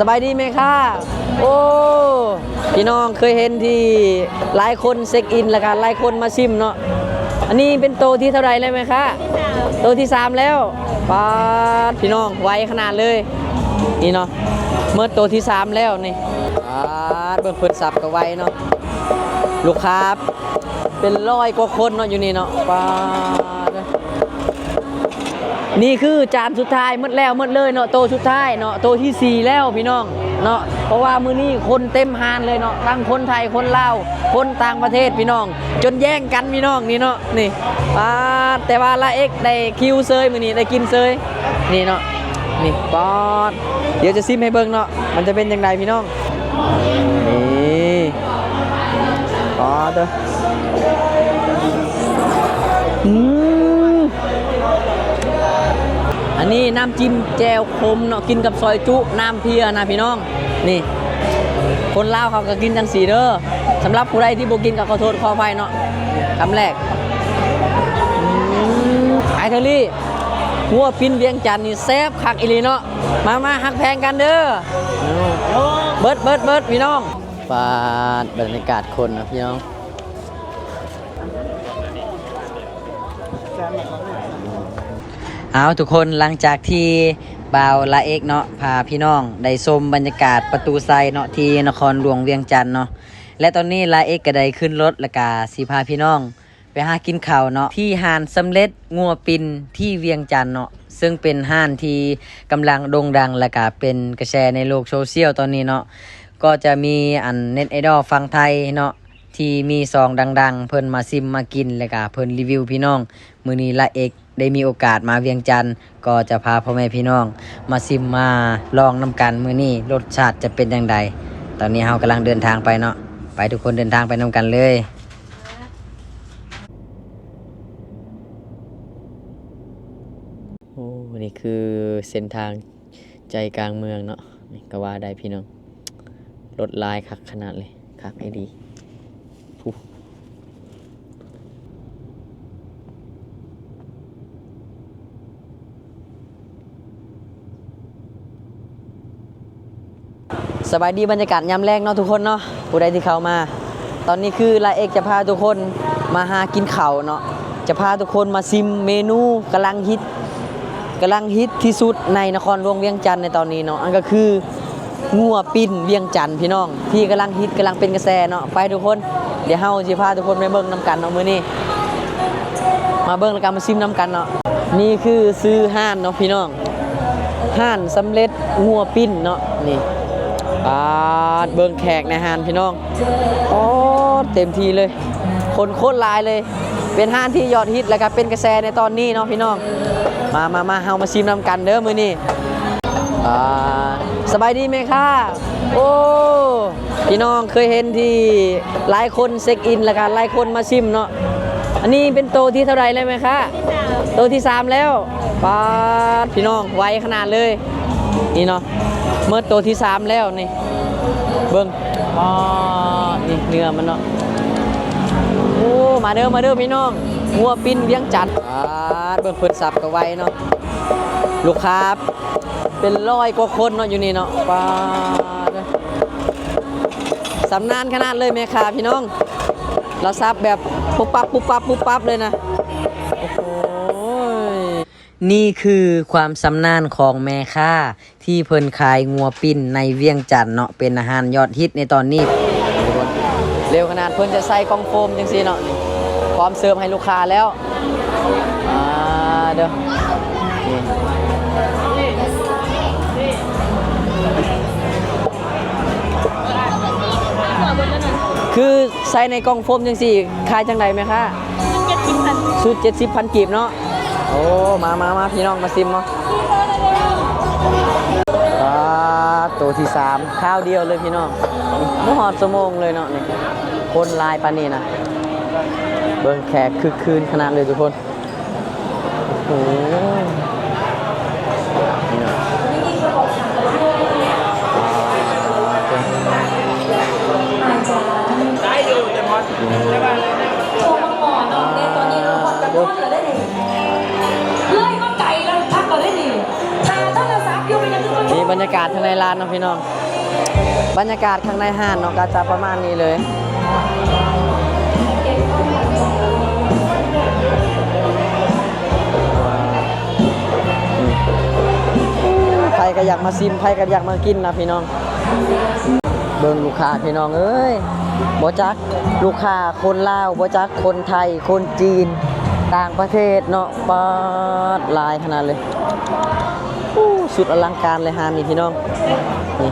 ສະບາຍດີແມ່ຄ້າ. ໂອ້ ພີ່ນ້ອງເຄີຍເຫັນທີ່ຫຼາຍຄົນເຊັກອິນ ແລ້ວກະຫຼາຍຄົນມາຊິມເນາະ. ອັນນີ້ເປັນໂຕທີເທົ່າໃດແລ້ວແມ່ຄ້າ? ໂຕທີສາມແລ້ວ. ປາດ ພີ່ນ້ອງ ໄວຂະໜາດເລີຍ ນີ້ເນາະ. ເໝິດໂຕທີສາມແລ້ວນີ້. ປາດ ເບິ່ງເພິ່ນສັບກໍໄວເນາະ. ລູກຄ້າເປັນຮ້ອຍກວ່າຄົນເນາະ ຢູ່ນີ້ເນາະ. ປາດ ນີ້ຄືຈານສຸດທ້າຍ ໝົດແລ້ວໝົດເລີຍເນາະ. ໂຕສຸດທ້າຍເນາະ ໂຕທີສີ່ແລ້ວພີ່ນ້ອງເນາະ. ເພາະວ່າມື້ນີ້ຄົນເຕັມຮ້ານເລີຍເນາະ ທັງຄົນໄທ ຄົນລາວ ຄົນຕ່າງປະເທດພີ່ນ້ອງ ຈົນແຍ່ງກັນພີ່ນ້ອງ ນີ້ເນາະ. ນີ້ ປາດ ແຕ່ວ່າລາເອັກໄດ້ຄິວເຊີຍ ມື້ນີ້ໄດ້ກິນເຊີຍ ນີ້ເນາະ. ນີ້ ປາດ ດຽວຈະຊິມໃຫ້ເບິ່ງເນາະ ມັນຈະເປັນຈັ່ງໃດພີ່ນ້ອງ. ນີ້ ອໍເດີ ອືມ ອັນນີ້ນ້ຳຈິ້ມແຈ່ວຂົມເນາະ ກິນກັບຊອຍຈຸ ນ້ຳເພຍນະພີ່ນ້ອງ. ນີ້ ຄົນລາວເຂົາກໍກິນຈັ່ງຊີ້ເດີ. ສຳລັບຜູ້ໃດທີ່ບໍ່ກິນກໍຂໍໂທດຂໍອະໄພເນາະ. ຄຳແລກ ອືມ ອ້າຍເທີລີ້ ງົວປິ່ນວຽງຈັນນີ້ແຊບຄັກອີ່ຫຼີເນາະ. ມາ ມາຮັກແພງກັນເດີ. ເບິດ ເບິດ ເບິດ ພີ່ນ້ອງ. ປາດ ບັນຍາກາດຄົນນະພີ່ນ້ອງ. ເອົາ ທຸກຄົນ ຫຼັງຈາກທີ່ບ່າວລາເອັກເນາະ ພາພີ່ນ້ອງໄດ້ຊົມບັນຍາກາດປະຕູໄຊເນາະ ທີ່ນະຄອນຫຼວງວຽງຈັນເນາະ ແລະ ຕອນນີ້ລາເອັກກໍໄດ້ຂຶ້ນລົດ ແລ້ວກະຊິພາພີ່ນ້ອງ ໄປຫາກິນເຂົ້າເນາະ ທີ່ຮ້ານສຳເລັດງົວປິ່ນທີ່ວຽງຈັນເນາະ ເຊິ່ງເປັນຮ້ານທີ່ກຳລັງໂດ່ງດັງ ແລ້ວກະເປັນກະແສໃນໂລກໂຊຊຽວຕອນນີ້ເນາະ. ກໍຈະມີອັນເນັດໄອດອລຝັ່ງໄທເນາະ ທີ່ມີຊ່ອງດັງໆ ເພິ່ນມາຊິມມາກິນ ແລ້ວກະເພິ່ນຣີວິວພີ່ນ້ອງ. ມື້ນີ້ລາເອັກໄດ້ມີໂອກາດມາວຽງຈັນ ກໍຈະພາພໍ່ແມ່ພີ່ນ້ອງມາຊິມມາລອງນຳກັນ. ມື້ນີ້ລົດຊາດຈະເປັນຈັ່ງໃດ? ຕອນນີ້ເຮົາກຳລັງເດີນທາງໄປເນາະ ໄປ ທຸກຄົນເດີນທາງໄປນຳກັນເລີຍ. ໂອ້ ນີ້ຄືເສັ້ນທາງໃຈກາງເມືອງເນາະ ນີ້ກໍວ່າໄດ້ພີ່ນ້ອງ. ລົດຫຼາຍຄັກຂະໜາດເລີຍ ຄັກອີ່ຫຼີ. ສະບາຍດີ ບັນຍາກາດຍາມແລງເນາະທຸກຄົນເນາະ ຜູ້ໃດທີ່ເຂົ້າມາ. ຕອນນີ້ຄືລາເອັກຈະພາທຸກຄົນມາຫາກິນເຂົ້າເນາະ ຈະພາທຸກຄົນມາຊິມເມນູກຳລັງຮິດ ກຳລັງຮິດທີ່ສຸດໃນນະຄອນຫຼວງວຽງຈັນໃນຕອນນີ້ເນາະ ອັນກໍຄືງົວປິ່ນວຽງຈັນພີ່ນ້ອງ ທີ່ກຳລັງຮິດ ກຳລັງເປັນກະແສເນາະ. ໄປທຸກຄົນ ດຽວເຮົາຊິພາທຸກຄົນໄປເບິ່ງນຳກັນເນາະ ມື້ນີ້ມາເບິ່ງ ແລ້ວກໍມາຊິມນຳກັນເນາະ. ນີ້ຄືຊື່ຮ້ານເນາະພີ່ນ້ອງ ຮ້ານສຳເລັດງົວປິ່ນເນາະ. ນີ້ ປາດ ເບິ່ງແຂກໃນຮ້ານພີ່ນ້ອງ ໂອ້ ເຕັມທີ່ເລີຍ ຄົນໂຄດຫຼາຍເລີຍ. ເປັນຮ້ານທີ່ຍອດຮິດ ແລ້ວກໍເປັນກະແສໃນຕອນນີ້ເນາະພີ່ນ້ອງ. ມາ ມາ ມາ ເຮົາມາຊິມນຳກັນເດີມື້ນີ້. ອ່າ ສະບາຍດີແມ່ຄ້າ. ໂອ້ ພີ່ນ້ອງເຄີຍເຫັນທີ່ຫຼາຍຄົນເຊັກອິນ ແລ້ວກໍຫຼາຍຄົນມາຊິມເນາະ. ອັນນີ້ເປັນໂຕທີເທົ່າໃດແລ້ວແມ່ຄ້າ? ໂຕທີສາມແລ້ວ. ປາດ ພີ່ນ້ອງ ໄວຂະໜາດເລີຍ. ນີ້ເນາະ ເໝິດໂຕທີສາມແລ້ວນີ້. ເບິ່ງ ປາດ ນີ້ເນື້ອມັນເນາະ. ໂອ້ ມາເດີ ມາເດີພີ່ນ້ອງ ງົວປິ່ນວຽງຈັນ. ປາດ ເບິ່ງເພິ່ນສັບກໍໄວເນາະ. ລູກຄ້າເປັນຮ້ອຍກວ່າຄົນເນາະ ຢູ່ນີ້ເນາະ. ປາດ ຊຳນານຂະໜາດເລີຍແມ່ຄ້າພີ່ນ້ອງ. ລາວສັບແບບປຸບປັບ ປຸບປັບ ປຸບປັບເລີຍນະ. ໂອ້ໂຫ ນີ້ຄືຄວາມຊຳນານຂອງແມ່ຄ້າ ທີ່ເພິ່ນຂາຍງົວປິ່ນໃນວຽງຈັນເນາະ ເປັນອາຫານຍອດຮິດໃນຕອນນີ້. ເລັວຂະໜາດ ເພິ່ນຈະໃສ່ກ່ອງໂຟມຈັ່ງຊີ້ເນາະ ພ້ອມເສີບໃຫ້ລູກຄ້າແລ້ວ. ອ່າ ເດີ ນີ້ ຄືໃສ່ໃນກ່ອງໂຟມຈັ່ງຊີ້ ຂາຍຈັ່ງໃດແມ່ຄ້າ? ຊຸດເຈັດສິບພັນ ຊຸດເຈັດສິບພັນກີບເນາະ. ໂອ້ ມາ ມາ ມາ ພີ່ນ້ອງມາຊິມເນາະ. ປາດ ໂຕທີສາມ ຄາວດຽວເລີຍພີ່ນ້ອງ ບໍ່ຮອດຊົ່ວໂມງເລີຍເນາະ. ນີ້ ຄົນຫຼາຍປານນີ້ນະ ເບິ່ງແຂກຄຶກຄື້ນຂະໜາດເລີຍທຸກຄົນ. ໂອ້ ນີ້ເນາະ. ໂທມາຂໍນ້ອງແດ່ ຕອນນີ້ເຮົາຮອດກັບນອນແລ້ວເດ້ນີ້ ເລີຍມາໄກແລ້ວ ພັກແລ້ວເດ້ນີ້ ຖ້າໂທລະສັບຢູ່ ເປັນຫຍັງຄືບໍ່ໂທ? ມີ ບັນຍາກາດຂ້າງໃນຮ້ານເນາະພີ່ນ້ອງ, ບັນຍາກາດຂ້າງໃນຮ້ານເນາະ ກໍຈະປະມານນີ້ເລີຍ. ໃຜກໍຢາກມາຊິມ ໃຜກໍຢາກມາກິນນະພີ່ນ້ອງ. ເບິ່ງລູກຄ້າພີ່ນ້ອງເອີຍ, ບໍ່ຈັກລູກຄ້າຄົນລາວ ບໍ່ຈັກຄົນໄທ ຄົນຈີນ ຕ່າງປະເທດເນາະ. ປາດ ຫຼາຍຂະໜາດເລີຍ. ໂອ້ ສຸດອະລັງການເລີຍຮ້ານນີ້ພີ່ນ້ອງ. ນີ້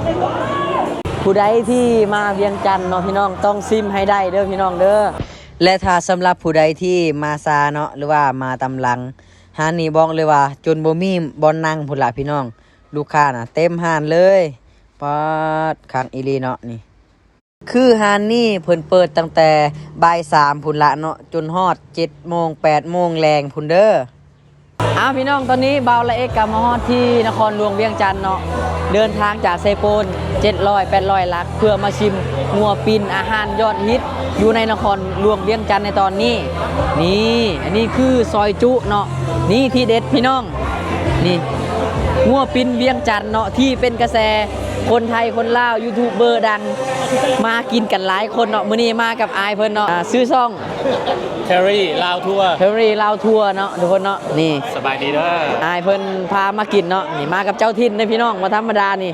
ຜູ້ໃດທີ່ມາວຽງຈັນເນາະພີ່ນ້ອງ ຕ້ອງຊິມໃຫ້ໄດ້ເດີພີ່ນ້ອງເດີ. ແລະ ຖ້າສຳລັບຜູ້ໃດທີ່ມາຊ້າເນາະ ຫຼືວ່າມາຕາມຫຼັງ, ຮ້ານນີ້ບອກເລີຍວ່າຈົນບໍ່ມີບ່ອນນັ່ງພຸ້ນລະພີ່ນ້ອງ. ລູກຄ້ານະເຕັມຮ້ານເລີຍ. ປາດ ຄັກອີ່ຫຼີເນາະນີ້. ຄືຮ້ານນີ້ເພິ່ນເປີດຕັ້ງແຕ່ບ່າຍສາມພຸ້ນລະເນາະ ຈົນຮອດເຈັດໂມງ ແປດໂມງແລງພຸ້ນເດີ. ອ້າວ ພີ່ນ້ອງ, ຕອນນີ້ບ່າວລາເອັກກໍມາຮອດທີ່ນະຄອນຫຼວງວຽງຈັນເນາະ, ເດີນທາງຈາກເຊໂປນເຈັດຮ້ອຍ ແປດຮ້ອຍຫຼັກ ເພື່ອມາຊິມງົວປິ່ນ ອາຫານຍອດຮິດຢູ່ໃນນະຄອນຫຼວງວຽງຈັນໃນຕອນນີ້. ນີ້ ອັນນີ້ຄືຊອຍຈຸເນາະ, ນີ້ທີເດັດພີ່ນ້ອງ. ນີ້ ງົວປິ່ນວຽງຈັນເນາະ ທີ່ເປັນກະແສ ຄົນໄທ ຄົນລາວ ຢູທູບເບີດັງ ມາກິນກັນຫຼາຍຄົນເນາະ. ມື້ນີ້ມາກັບອ້າຍເພິ່ນເນາະ, ອ່າ ຊື່ຊ່ອງ Terry ລາວທົວ Terry ລາວທົວເນາະ ທຸກຄົນເນາະ. ນີ້ ສະບາຍດີເດີ, ອ້າຍເພິ່ນພາມາກິນເນາະ. ນີ້ມາກັບເຈົ້າຖິ່ນເດີພີ່ນ້ອງ, ບໍ່ທຳມະດານີ້.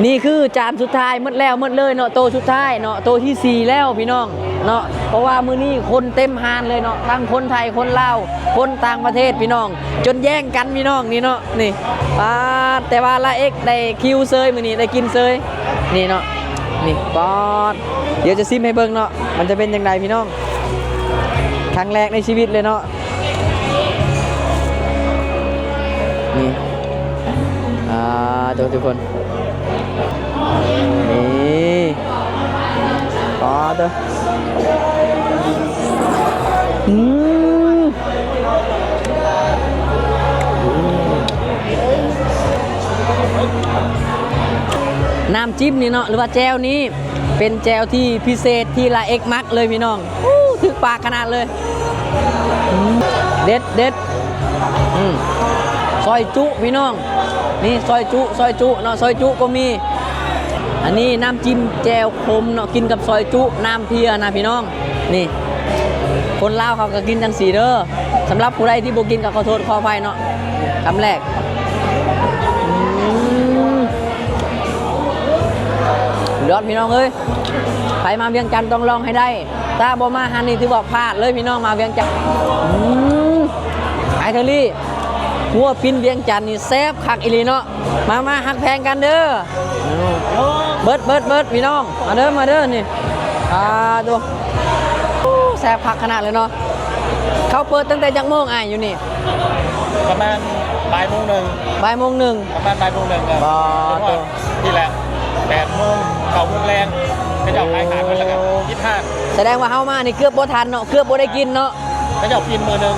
ນີ້ຄືຈານສຸດທ້າຍ ໝົດແລ້ວໝົດເລີຍເນາະ, ໂຕສຸດທ້າຍເນາະ, ໂຕທີສີ່ແລ້ວພີ່ນ້ອງເນາະ. ເພາະວ່າມື້ນີ້ຄົນເຕັມຮ້ານເລີຍເນາະ, ທັງຄົນໄທ ຄົນລາວ ຄົນຕ່າງປະເທດພີ່ນ້ອງ, ຈົນແຍ່ງກັນພີ່ນ້ອງນີ້ເນາະ. ນີ້ ປາດ ແຕ່ວ່າລາເອັກໄດ້ຄິວເຊີຍ ມື້ນີ້ໄດ້ກິນເຊີຍ ນີ້ເນາະ. ນີ້ ປາດ ດຽວຈະຊິມໃຫ້ເບິ່ງເນາະ ມັນຈະເປັນຈັ່ງໃດພີ່ນ້ອງ, ຄັ້ງແລກໃນຊີວິດເລີຍເນາະ. ນີ້ ອ່າ ທຸກຄົນ ນີ້ ປາດເດີ ອືມ ນ້ຳຈິ້ມນີ້ເນາະ ຫຼືວ່າແຈ່ວນີ້ ເປັນແຈ່ວທີ່ພິເສດ ທີ່ລາເອັກມັກເລີຍພີ່ນ້ອງ. ອູ້ ຖືກປາກຂະໜາດເລີຍ. ອືມ ເດັດ ເດັດ. ອືມ ຊອຍຈຸພີ່ນ້ອງ, ນີ້ ຊອຍຈຸ ຊອຍຈຸເນາະ, ຊອຍຈຸກໍມີ. ອັນນີ້ນ້ຳຈິ້ມແຈ່ວຂົມເນາະ, ກິນກັບຊອຍຈຸ ນ້ຳເພຍນະພີ່ນ້ອງ. ນີ້ ຄົນລາວເຂົາກໍກິນຈັ່ງຊີ້ເດີ. ສຳລັບຜູ້ໃດທີ່ບໍ່ກິນກໍຂໍໂທດຂໍອະໄພເນາະ. ຄຳແລກ ອືມ ຍອດພີ່ນ້ອງເອີຍ, ໃຜມາວຽງຈັນຕ້ອງລອງໃຫ້ໄດ້. ຖ້າບໍ່ມາຮ້ານນີ້ຖືວ່າພາດເລີຍພີ່ນ້ອງ, ມາວຽງຈັນ. ອືມ ອ້າຍເທີຣີ ງົວປິ່ນວຽງຈັນນີ້ແຊບຄັກອີ່ຫຼີເນາະ. ມາ ມາ ຮັກແພງກັນເດີ. ເບິດ ເບິດ ເບິດ ພີ່ນ້ອງ, ມາເດີ ມາເດີ ນີ້. ອ່າ ໂຕ ແຊບຄັກຂະໜາດເລີຍເນາະ. ເຂົາເປີດຕັ້ງແຕ່ຈັກໂມງອ້າຍຢູ່ນີ້? ປະມານບ່າຍໂມງໜຶ່ງ. ບ່າຍໂມງໜຶ່ງ. ປະມານບ່າຍໂມງໜຶ່ງ. ບໍ່ ໂຕ ນີ້ແຫຼະ ແປດໂມງ ເກົ້າໂມງແລງ ເຂົາເຈົ້າຂາຍຂາດໝົດແລ້ວກໍປິດຮ້ານ. ສະແດງວ່າເຮົາມານີ້ເກືອບບໍ່ທັນເນາະ, ເກືອບບໍ່ໄດ້ກິນເນາະ. ເຂົາເຈົ້າປິ່ນມື້ໜຶ່ງ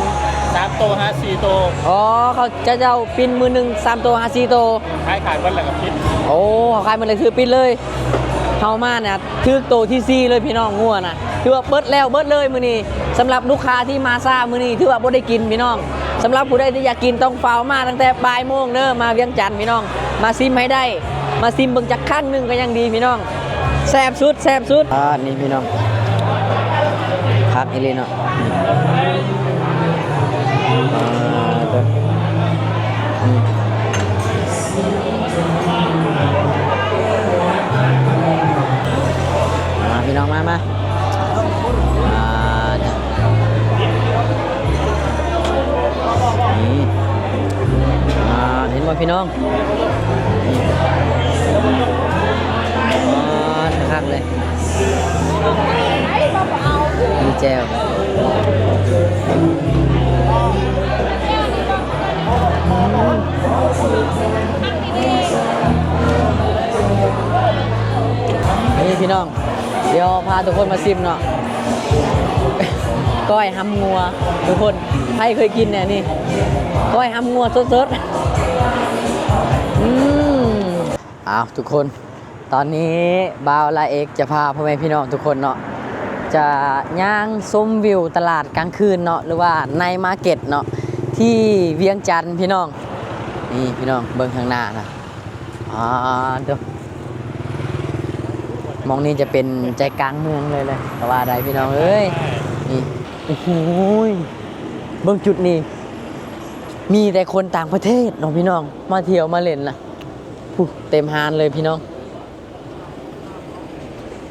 ສາມໂຕຫາສີ່ໂຕ. ອໍ ເຂົາເຈົ້າປິ່ນມື້ໜຶ່ງສາມໂຕຫາສີ່ໂຕ. ຂາຍຂາດໝົດແລ້ວກໍປິດ. ໂອ້ ເຂົາຂາຍໝົດແລ້ວຖືປິດເລີຍ. ເຮົາມານະຖືກໂຕທີສີ່ເລີຍພີ່ນ້ອງ, ງົວນະ ຖືວ່າເບິດແລ້ວເບິດເລີຍມື້ນີ້. ສຳລັບລູກຄ້າທີ່ມາຊ້າມື້ນີ້ຖືວ່າບໍ່ໄດ້ກິນພີ່ນ້ອງ. ສຳລັບຜູ້ໃດທີ່ຢາກກິນຕ້ອງຟ້າວມາຕັ້ງແຕ່ບ່າຍໂມງເດີ, ມາວຽງຈັນພີ່ນ້ອງ, ມາຊິມໃຫ້ໄດ້, ມາຊິມເບິ່ງຈັກຄັ້ງໜຶ່ງກໍຍັງດີພີ່ນ້ອງ. ແຊບສຸດ ແຊບສຸດ. ອ່າ ນີ້ພີ່ນ້ອງ ຄັກອີ່ຫຼີເນາະ. ອ່າ ເດີ ອືມ ມາພີ່ນ້ອງ ມາ ມາ. ອ່າ ນີ້ ອ່າ ເຫັນບໍ່ພີ່ນ້ອງ? ນີ້ ອ່າ ຄັກເລີຍ. ມີແຈ່ວ ນີ້ພີ່ນ້ອງ. ດຽວພາທຸກຄົນມາຊິມເນາະ ກ້ອຍຮຳງົວ. ທຸກຄົນໃຜເຄີຍກິນແນ່ນີ້ ກ້ອຍຮຳງົວສົດໆ. ອືມ ອ້າວ ທຸກຄົນ ຕອນນີ້ບ່າວລາເອັກຈະພາພໍ່ແມ່ພີ່ນ້ອງທຸກຄົນເນາະ ຈະຍ່າງຊົມວິວຕະຫຼາດກາງຄືນເນາະ ຫຼືວ່າໄນມາເກັດເນາະ ທີ່ວຽງຈັນພີ່ນ້ອງ. ນີ້ພີ່ນ້ອງ ເບິ່ງຂ້າງໜ້ານະ. ອ່າ ໂທ້ ໝ່ອງນີ້ຈະເປັນໃຈກາງເມືອງເລີຍແຫຼະ ກໍວ່າໄດ້ພີ່ນ້ອງເອີຍ. ນີ້ ໂອ້ໂຫ ເບິ່ງຈຸດນີ້ ມີແຕ່ຄົນຕ່າງປະເທດເນາະພີ່ນ້ອງ ມາທ່ຽວມາຫຼິ້ນນະ. ຜູ້ ເຕັມຮ້ານເລີຍພີ່ນ້ອງ.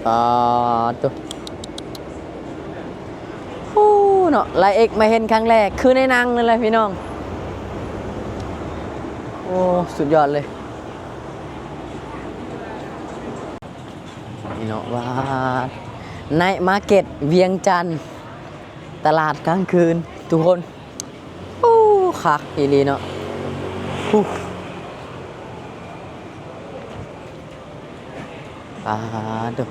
ປາດໂທ້ ໂອ້ ເນາະ ລາເອັກມາເຫັນຄັ້ງແລກ ຄືໃນໜັງນັ້ນແຫຼະພີ່ນ້ອງ. ໂອ້ ສຸດຍອດເລີຍ ນີ້ເນາະ. ວ້າ ໄນມາເກັດວຽງຈັນ ຕະຫຼາດກາງຄືນທຸກຄົນ. ໂອ້ ຄັກອີ່ຫຼີເນາະ. ໂອ້ ປາດໂທ້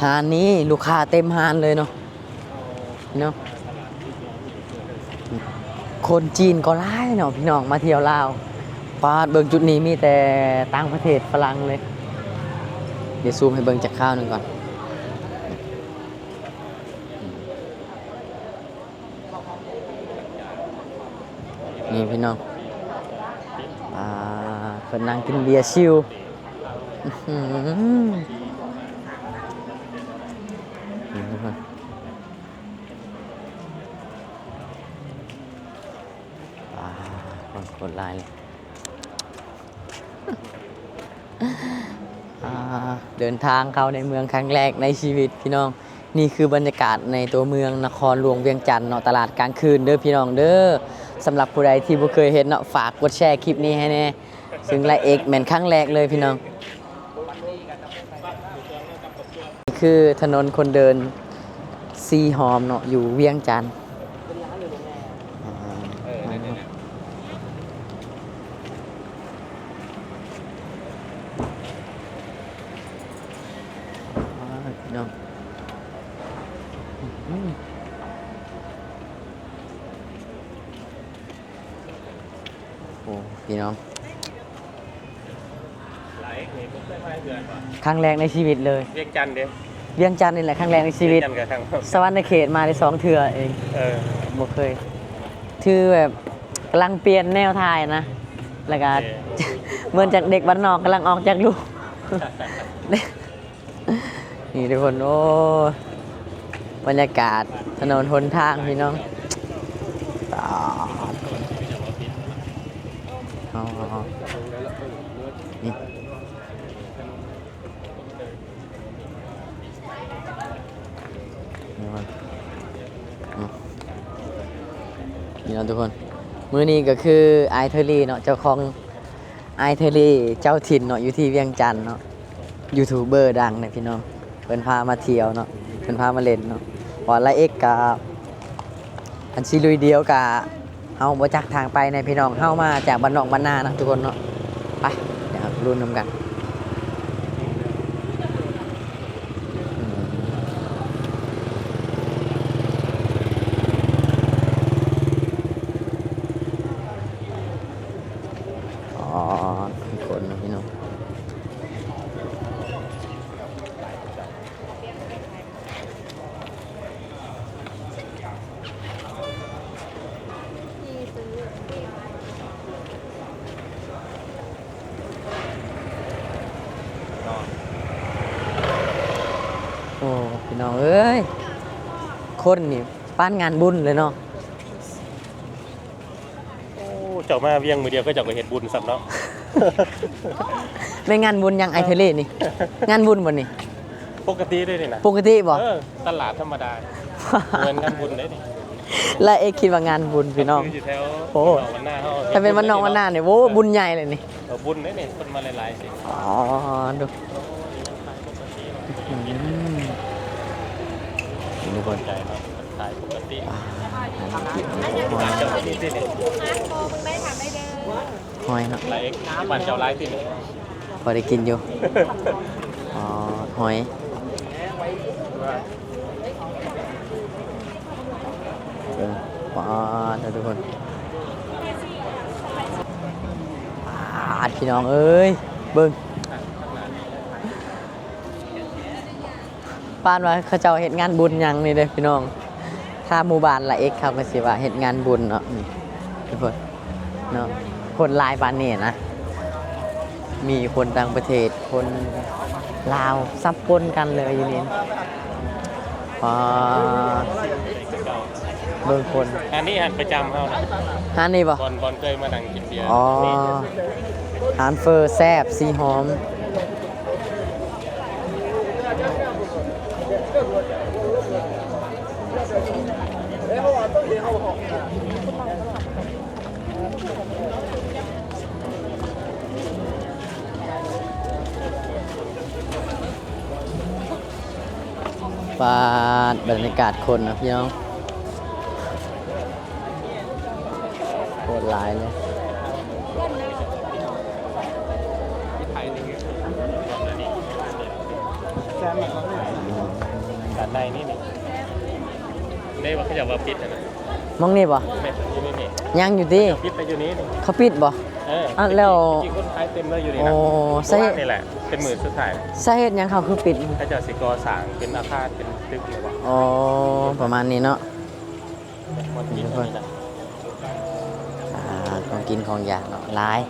ຮ້ານນີ້ລູກຄ້າເຕັມຮ້ານເລີຍເນາະ ເນາະ. ຄົນຈີນກໍຫຼາຍເນາະພີ່ນ້ອງ ມາທ່ຽວລາວ. ປາດ ເບິ່ງຈຸດນີ້ມີແຕ່ຕ່າງປະເທດ ຝຣັ່ງເລີຍ. ດຽວຊູມໃຫ້ເບິ່ງຈັກຄາວໜຶ່ງກ່ອນ. ນີ້ພີ່ນ້ອງ ອ່າ ເພິ່ນນັ່ງກິນເບຍຊິວ. ອື ນີ້ທຸກຄົນ ອ່າ ຄົນ ຄົນຫຼາຍເລີຍ. ອ່າ ເດີນທາງເຂົ້າໃນເມືອງຄັ້ງແລກໃນຊີວິດພີ່ນ້ອງ. ນີ້ຄືບັນຍາກາດໃນຕົວເມືອງນະຄອນຫຼວງວຽງຈັນເນາະ ຕະຫຼາດກາງຄືນເດີພີ່ນ້ອງເດີ. ສຳລັບຜູ້ໃດທີ່ບໍ່ເຄີຍເຫັນເນາະ ຝາກກົດແຊຄລິບນີ້ໃຫ້ແດ່. ຊຶ່ງລາເອັກແມ່ນຄັ້ງແລກເລີຍພີ່ນ້ອງ. ນີ້ຄືຖະໜົນຄົນເດີນສີ່ຫ້ອມເນາະ ຢູ່ວຽງຈັນ. ອ່າ ພີ່ນ້ອງ ໂອ້ ພີ່ນ້ອງ ຄັ້ງແລກໃນຊີວິດເລີຍ. ວຽງຈັນເດ້ ວຽງຈັນນີ້ແຫຼະຄັ້ງແລກໃນຊີວິດ. ສະຫວັນນະເຂດມາໄດ້ສອງເທື່ອເອງ. ເອີ ບໍ່ເຄີຍ ຖືແບບກຳລັງປ່ຽນແນວຖ່າຍນະ ແລ້ວກະ ເອີ ເໝືອນຈາກເດັກບ້ານນອກກຳລັງອອກຈາກລູກ. ນີ້ທຸກຄົນ ໂອ້ ບັນຍາກາດຖະໜົນຫົນທາງພີ່ນ້ອງ. ປາດ ເອົາ ເອົາ ເອົາ ນີ້ ນີ້ມັນ ນີ້ເນາະທຸກຄົນ ມື້ນີ້ກໍຄືອ້າຍເທີຣີເນາະ ເຈົ້າຂອງ ອ້າຍເທີຣີເຈົ້າຖິ່ນເນາະ ຢູ່ທີ່ວຽງຈັນເນາະ ຢູທູບເບີດັງເດ້ພີ່ນ້ອງ. ເພິ່ນພາມາທ່ຽວເນາະ ເພິ່ນພາມາຫຼິ້ນເນາະ ວ່າລາເອັກກະ ອັນຊິລຸຍດຽວກະ ເຮົາບໍ່ຈັກທາງໄປນະພີ່ນ້ອງ. ເຮົາມາຈາກບ້ານນອກບ້ານນາເນາະທຸກຄົນເນາະ. ໄປ ດຽວເຮົາລຸ້ນນຳກັນ. ອໍ ຄົນເນາະພີ່ນ້ອງ. ໂອ້ ພີ່ນ້ອງເອີຍ ຄົນນີ້ປານງານບຸນເລີຍເນາະ. ໂອ້ ເຈົ້າມາວຽງມື້ດຽວ ເຂົາເຈົ້າກໍເຮັດບຸນຊ້ຳເນາະ. ແມ່ນງານບຸນຫຍັງອ້າຍເທີຣີນີ້? ງານບຸນບໍ່ນີ້? ປົກກະຕິເດ້ນີ້ນະ. ປົກກະຕິບໍ່? ເອີ ຕະຫຼາດທຳມະດາ ເໝືອນງານບຸນເດ້ນີ້. ລາເອັກຄິດວ່າງານບຸນພີ່ນ້ອງ. ໂອ້ ຖ້າແມ່ນບ້ານນອກບ້ານນານີ້ ໂອ້ ບຸນໃຫຍ່ເລີຍນີ້. ເອີ ບຸນເດ້ນີ້ ຄົນມາຫຼາຍໆຊິ. ອໍ ດູ ອືມ ທຸກຄົນ ຂາຍປົກກະຕິ ຫອຍເນາະ ຫຼາຍ ບ້ານເຈົ້າຫຼາຍຕິ. ພໍໄດ້ກິນຢູ່. ອໍ ຫອຍ ເບິ່ງ ປາດ ທຸກຄົນ ປາດ ພີ່ນ້ອງເອີຍ ເບິ່ງ ປານວ່າເຂົາເຈົ້າເຮັດງານບຸນຫຍັງນີ້ເດ້ພີ່ນ້ອງ. ຖ້າໝູ່ບ້ານລະເອັກເຂົາກໍຊິວ່າເຮັດງານບຸນເນາະ ນີ້ທຸກຄົນເນາະ ຄົນຫຼາຍປານນີ້ນະ. ມີຄົນຕ່າງປະເທດ ຄົນລາວ ສັບປົນກັນເລີຍຢູ່ນີ້. ປາດ ເບິ່ງຄົນ ອັນນີ້ຫັ້ນປະຈຳເຮົານະ ຮ້ານນີ້ບໍ່? ບ່ອນ ບ່ອນເຄີຍມານັ່ງກິນເບຍ. ອໍ ຮ້ານເຝີແຊບ ສີຫອມ. ປາດ ບັນຍາກາດຄົນນະພີ່ນ້ອງ ໂຄດຫຼາຍເລີຍ. ດ້ານໃນນີ້ນີ້ ເດ້ວ່າເຂົາເຈົ້າວ່າປິດຫັ້ນນະ. ໝ່ອງນີ້ບໍ່? ແມ່ນ ຢູ່ນີ້ນີ້ ຍັງຢູ່ຕິ? ປິດໄປຢູ່ນີ້ນີ້ ເຂົາປິດບໍ່? ເອີ ອ່ະ ແລ້ວ ມີຄົນຂາຍເຕັມເລີຍຢູ່ນີ້ນະ. ໂອ້ ສາເຫດ ມື້ວານນີ້ແຫຼະ ເປັນມື້ສຸດທ້າຍ. ສາເຫດຫຍັງເຂົາຄືປິດ? ເຂົາເຈົ້າຊິກໍ່ສ້າງເປັນອາຄານ ເປັນຕຶກນີ້ບໍ່? ອໍ ປະມານນີ້ເນາະ. ໝົດກິນອັນນີ້ນະ ອ່າ ຂອງກິນຂອງຢາກເນາະ ຫຼາຍ.